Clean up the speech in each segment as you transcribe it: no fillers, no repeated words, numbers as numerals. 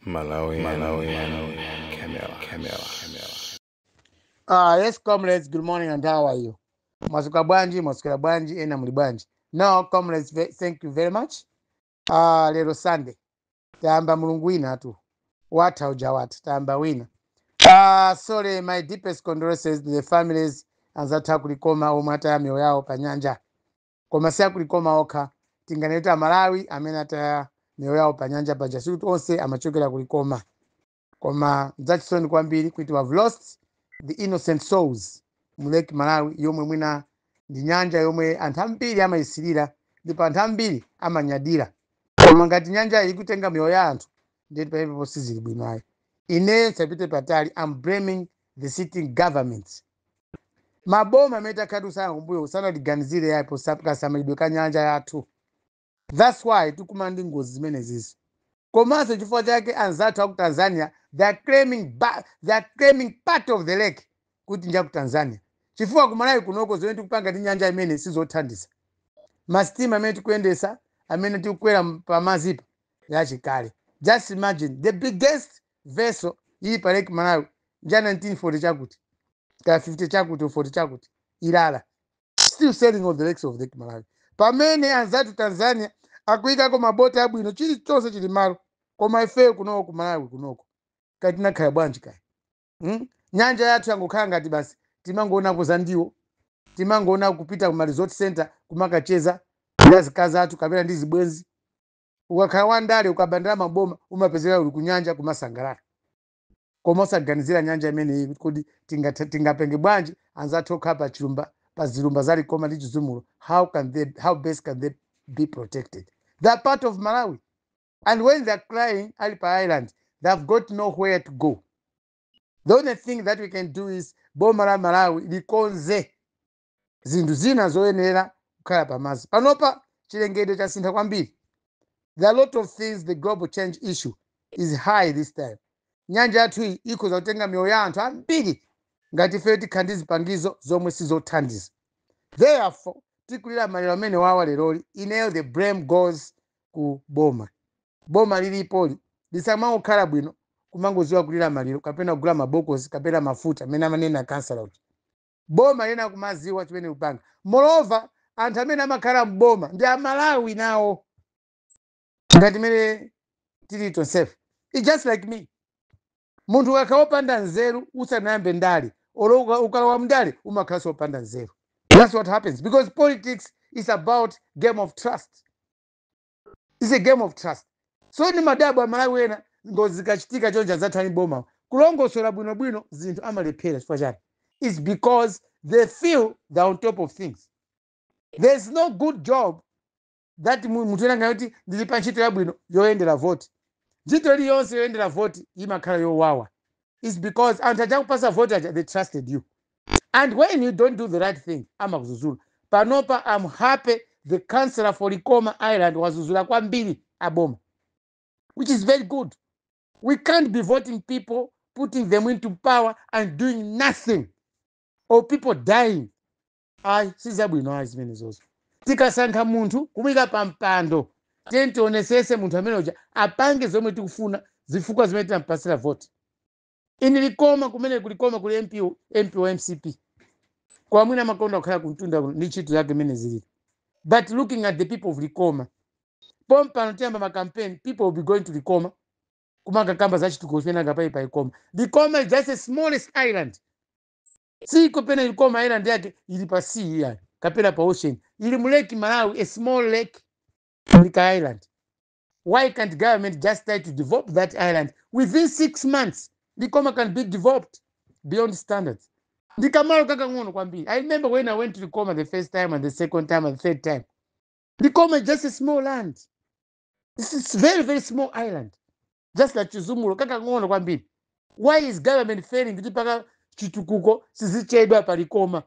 Malawi, Malawi, Camera, Camera, Camera. Yes, comrades, good morning and how are you? Mwasuka bwanji, mwasukira bwanji, ena muli bwanji. No, comrades, thank you very much. Lero Sunday. Tayamba mulungu wina tu. Watha uja watha, tayamba wina. Sorry, my deepest condolences to the families anzathu akulikoma omwe ataya miyoyo yawo pa nyanja. Koma si akulikoma okha, tinganena Malawi amene ataya miyoyo yawo pa nyanja paja, sikuti onse amachokera kulikoma. Koma zachisoni kwambiri kuti we have lost the innocent souls mu Lake Malawi, yomwe mwina ndi nyanja yomwe anthu ambiri amayisirira ndipo anthu ambiri amanyadira. Koma ngati nyanja iyi ikutenga miyoyo ya anthu, ndiye pamenepo sizili bwino ayi. Ine sapite patali, I'm blaming the sitting government. Maboma amene takhala tikusana kumbuyo sanatiganizire yapo kasamalidwe ka nyanja yathu. That's why tikumana ndi ngozi zimenezizi. Komanso chifukwa chake anzathu aku Tanzania, they are claiming part of the lake kuti nja ku Tanzania, chifukwa ku Malawi kunoko zomwe tikupanga ndi nyanja imene sizothandiza. Masitima amene tikuyendesa, amene tikukwera pamazipa yachikale. Just imagine, the biggest vessel ili pa Lake Malawi nja 1940 chakuti ka 50 chakuti or 40 chakuti, Ilala, still sailing on the lakes of Lake Malawi, pamene anzathu Tanzania akuyikako maboti abwino, chilichonse chili malo. Koma ifeyo kunoko ku Malawi kunoko katinakhala bwanji kaya, Nyanja yathu yangokhala ngati basi timangoonako za ndiwo, timangoona kupita kuma resort center kumakacheza ndi azikazi athu kapena ndi zibwenzi. Ukakhala wandale, ukabandala maboma, umapezeka uli kunyanja kumasangalala, koma osaganizira nyanja imeneyi kuti tingapenge bwanji anzathu okhala pa chilumba, pa zilumba za Likoma ndi Chizumulo. How best can they be protected? They are part of Malawi, and when they're crying ali pa island, they've got nowhere to go. The only thing that we can do is boma la Malawi likonze zinthu zina zoyenera kukhala pamazi. Panopa chilengedwe chasintha kwambiri. There are a lot of things. The global change issue is high this time. Nyanja yathu iyi ikhoza kutenga miyoyo ya anthu ambiri ngati ife tikhala ndi zipangizo zomwe sizothandiza. Therefore, tikulira maliro amene wawa leroli. Ineyo, the blame goes ku boma. Boma lilipoli lisamangokhala bwino kumangoziwa kulira maliro kapena kugula mabokosi kapena mafuta amene amanena kansala uja. Boma lena kumaziwa chimene kupanga. Moreover, anthu amene amakhala mboma ndi Amalawi nawo ngati mene tili tonsefe. It's just like me. Munthu ukakhala wopanda nzeru usanayambe ndale, olo ukalowa mndale, umakhalanso wopanda nzeru. That's what happens, because politics is about game of trust. It's a game of trust. So ni madabo Amalawi ena, ngozi zikachitika chonja zathani, boma kulongosola bwinobwino zinthu amalephera. Chifukwa chani? It's because they feel they're on top of things. There's no good job that munthu ena ngati ndili pa ntchito yabwino yoyendera voti. Ntchito iliyonse yoyendera voti imakhala yowawa. It's because anthu achakupasa voti aja, they trusted you, and when you don't do the right thing, amakuzuzula. Panopa I'm happy the councillor for Likoma Island wazuzula kwambiri aboma, which is very good. We can't be voting people, putting them into power and doing nothing, or people dying. Ayi, sizabwino ayi zimenezozo. Tikasankha munthu kumuyika pa mpando, tiye tionesese munthu amene uja apange zomwe tikufuna, zifukwa zimene tinampasira voti. Ini Likoma, kumene kulikoma kuli MP, MP wa MCP, kwa mwina amakonda kukhala kumtunda kuno ndi ntchito yake imene zilili. But looking at the people of Likoma, pompano tiyamba ma campaign, people will be going to Likoma kumakakamba za chitukuko chimene angapayi pa Likoma. Likoma is just the smallest island. Siko pena Likoma Island yake ili pa sea iya kapena pa ocean, ili mu Lake Malawi, a small lake Lika Island. Why can't government just try to develop that island? Within 6 months, Likoma can be developed beyond standards. Ndikamalo kakang'ono kwambiri. I remember when I went to Likoma the first time and the second time and the third time. Likoma is just a small land. It's very, very small island, just like Chizumulo, kakang'ono kwambiri. Why is government failing kuti paka chitukuko sizichedwa pa Likoma,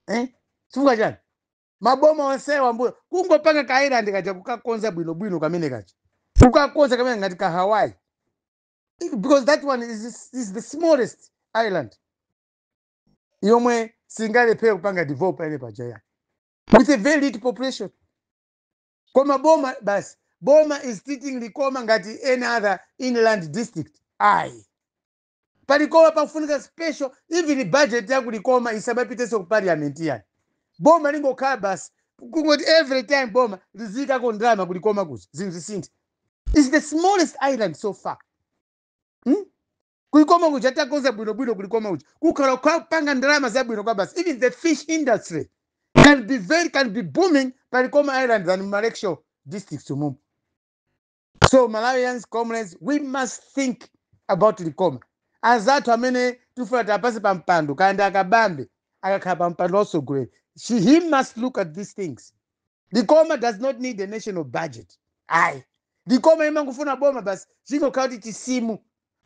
eh? Chifukwa chani maboma onsewa mbuyo kungopanga ka island kaja, kukakonza bwinobwino kamene kaja, kukakonza kamene ngati ka Hawaii, because that one is the smallest island yomwe singalephere kupanga develop ene paja, yani with a very little population. Koma boma basi Boma is treating Likoma ngati any other inland district. Ayi, paLikoma pafunika special, even budget yaku Likoma isamapitenso ku parliament yani. Boma lingokhala basi kungoti every time boma lizikako ndalama kuLikoma kuja, zinthu zisinthe. It's the smallest island so far, KuLikoma kuja takonza bwinobwino, kuLikoma kuja kukhala kupanga ndalama zabwino kwa basi. Even the fish industry can be booming paLikoma Island than ma lakeshore districts umumu. So Malawians, comrades, we must think about Likoma. Anzathu amene tifuna tapase pa mpando, kandi akabambe akakhala pa mpando wautsogoleri, he must look at these things. Likoma does not need a national budget, ayi. Likoma imangofuna boma basi zingokhala kuti chisimu.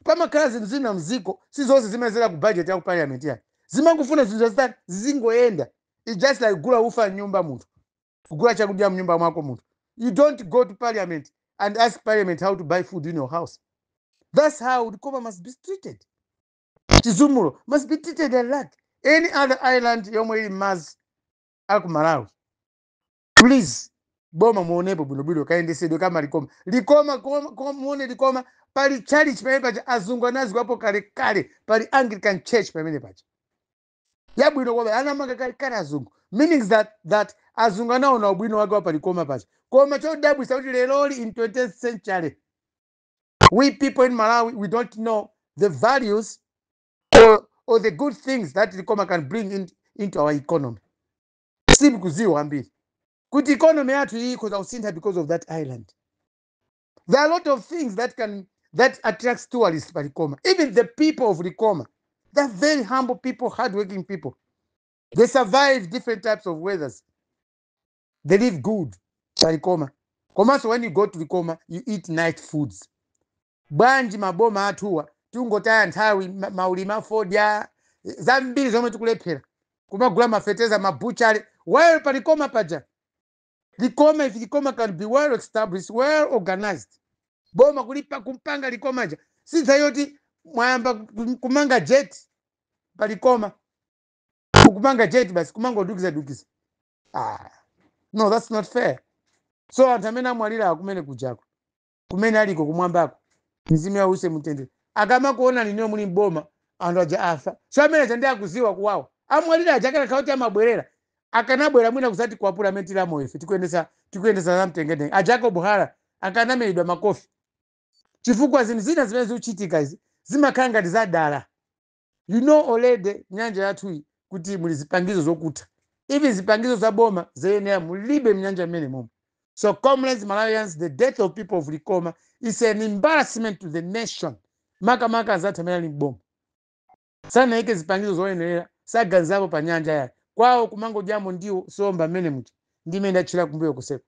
Pamakhala zinthu zina mziko, si zonse zimazera ku budget ya ku parliament yani. Zimangofuna zinthu zazitani, zizingoyenda. It's just like kugula ufa mnyumba munthu, kugula chakudya mnyumba mwako munthu. You don't go to parliament and ask parliament how to buy food in your house. That's how Likoma must be treated. Chizumulo must be treated like that. Any other island yomwe ili m'madzi aku Malawi, please, boma muonepo bwinobwino kayendesedwe kama Likoma. Likoma muone Likoma pali church pamene paja, azungu anazikwapo kalekale. Pali Anglican Church pamene paja yabwino kwambiri, anamanga kalekale azungu, meaning that azungu anaona ubwino wake wa paLikoma paja. Koma chodabwisa kuti leroli in 20th century, we people in Malawi, we don't know the values or the good things that Likoma can bring into our economy. Simkuziwa ambiri kuti economy yathu iyi ikhoza kusintha because of that island. There are a lot of things that attracts tourists pa Likoma. Even the people of Likoma, they're very humble people, hardworking people. They survive different types of weathers. They live good pa Likoma. Komanso when you go to Likoma, you eat nice foods. Bwanji maboma athuwa tingotaya nthawi maulimi afodya zambiri zomwe tikulephera kumagula mafeteza, mabuchale, while paLikoma paja, Likoma, if Likoma can be well established, well organized, boma kulipa kumpanga Likomaja, sintha yoti mwayamba kumanga jetty paLikoma, kumanga jetty basi kumangodukiza dukiza. Ah, no, that's not fair. So anthu amene amwalira kumene kujako, kumene aliko kumwambako, mzimu yawo use mutendere. Akamakuona liniyo muli mboma, anthu aja afa, so amene aja ndi akuziwa kuwawa. Amwalira aja akanakhala kuti amabwerera, akanabwera mwina kuzati kuwapula amene tili amoyo ife tikuyendesa za mtengetenge. A Jacob Hara akanamenyedwa makofi, chifukwa zinthu zina zimene zikuchitika izi zimakhala ngati zadala. You know already nyanja yathuyi kuti muli zipangizo zokutha, even zipangizo za boma zoyenera mulibe mnyanja mmene momwe. So comrades, Malawians, the death of people of Likoma is an embarrassment to the nation, makamaka anzathu amene ali mboma. Sanayike zipangizo zoyenera, saganizapo pa nyanja yake. Kwawo kumangodyamo ndiwo somba mmene muja ndi imene ndatchera kumbuyo kuseko.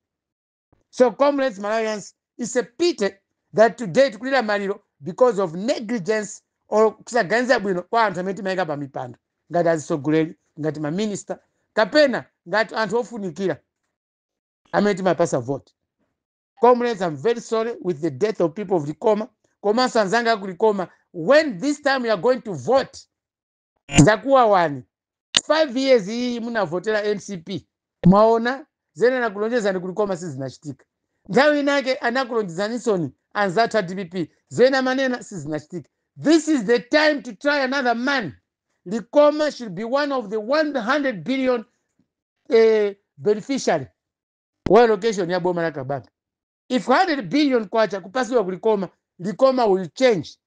So comrades, Malawians, it's a pity that today tikulira maliro because of negligence or kusaganiza bwino kwa anthu amene timayika pa mipando ngati azisogoleri, ngati maminista, kapena ngati anthu ofunikira amene timapasa vote. Comrades, I'm very sorry with the death of people of Likoma. Komanso anzanga aku Likoma, when this time you are going to vote, zakuwawani. 5 years iyi munavotera MCP, mwaona zene anakulonjezani kuLikoma sizinachitika. Nthawi inake anakulonjezanisoni anzathu a DPP, zene amanena sizinachitika. This is the time to try another man. Likoma should be one of the 100 billion beneficiary wa allocation ya boma la Kabambe. If 100 billion kwacha kupasiwa kuLikoma, Likoma will change.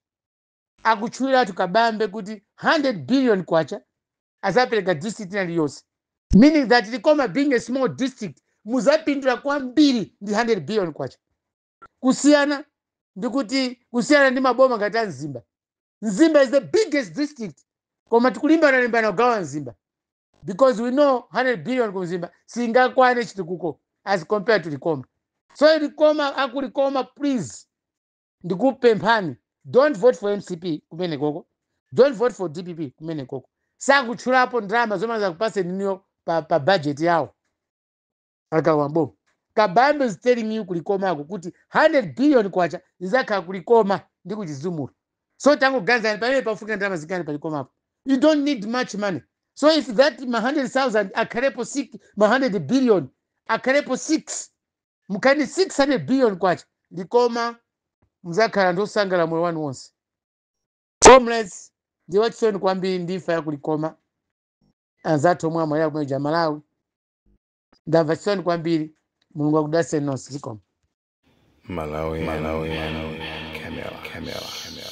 Akutchulira Kabambe kuti 100 billion kwacha azapereka district iliyonse, meaning that Likoma, being a small district, muzapindula kwambiri ndi 100 billion kwacha kusiyana ndikuti kusiyana ndi maboma ngati a Mzimba. Mzimba is the biggest district, koma tikulimbana kugawa Mzimba because we know 100 billion ku Mzimba singakwane chitukuko as compared to Likoma. So Likoma, akuLikoma, please, ndikupemphani, don't vote for MCP kumene koko, don't vote for DPP kumene koko. Sakutchulapo ndalama zomwe zakupase niniyo pa budget yawo akawamboma. Kabambe is telling you kuLikomako kuti 100 billion kwacha izakhala kuLikoma ndi kuChizumulu. So tangoganizani pamene pafunika ndalama zingani paLikomapo. You don't need much money. So if that ma 100,000 akhalepo 6, ma 100 billion akhalepo 6. Mukhale ndi 600 billion kwacha, Likoma muzakhala ndi osangala moyo wanu wonse. Comrades, ndi wachisoni kwambiri ndi imfa yakulikoma, anzathu omwe amwalira kumene Malawi. Ndamva chisoni kwambiri. Mulungu akudalitseni nonse. Zikomo. Malawi, Malawi, Camera, Camera, Camera.